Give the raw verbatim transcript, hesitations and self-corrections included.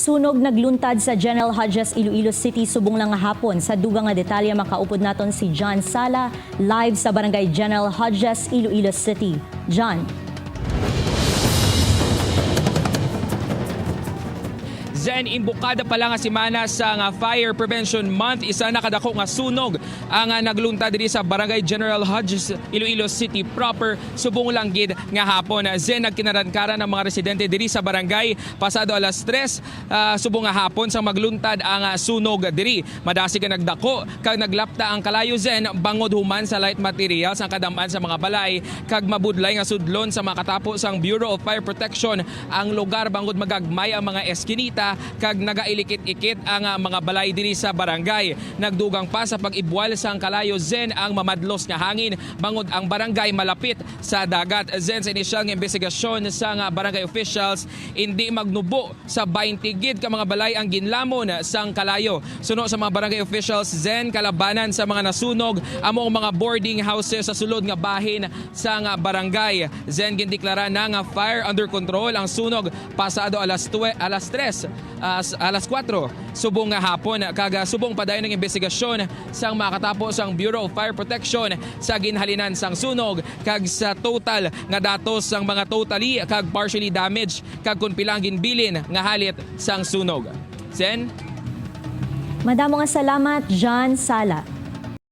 Sunog nagluntad sa General Hodges, Iloilo City, subong lang nga hapon. Sa dugang nga detalye, makaupod naton si John Sala, live sa Barangay General Hodges, Iloilo City. John. Zen, imbukada pa lang nga semana sa nga Fire Prevention Month, isa na kadako nga sunog ang, ah, nagluntad diri sa Barangay General Hodges, Iloilo City proper, subong lang gid nga hapon. Zen, nagkinarankaran ang mga residente diri sa barangay pasado alas tres, ah, subong nga hapon sang magluntad ang, ah, sunog diri. Madasig nga nagdako kag naglapta ang kalayo, Zen, bangod human sa light materials ang kadam-an sa mga balay kag mabudlay nga sudlon sa mga katapo sang Bureau of Fire Protection ang lugar bangod magagmay ang mga eskinita kag nagailikit-ikit ang, ah, mga balay diri sa barangay. Nagdugang pa sa pag-ibwal sang kalayo, Zen, ang mamadlos nga hangin bangod ang barangay malapit sa dagat. Zen, sa inisyal nga imbestigasyon sang, ah, barangay officials, indi magnubo sa baynte gid ka mga balay ang ginlamon sang kalayo. Suno sa mga barangay officials, Zen, kalabanan sa mga nasunog amo ang mga boarding houses sa sulod nga bahin sang barangay. Zen, gindeklara na nga fire under control ang sunog pasado alas twe-, alas tres, ah, s-, alas kuwatro subong nga hapon, kag, ah, subong padayon ang imbestigasyon sang makatapo sang Bureau of Fire Protection sa ginhalinan sang sunog kag sa total nga datos sang mga totally kag partially damaged kag kon pila ang ginbilin nga halit sang sunog. Zen? Madamo nga salamat, John Sala.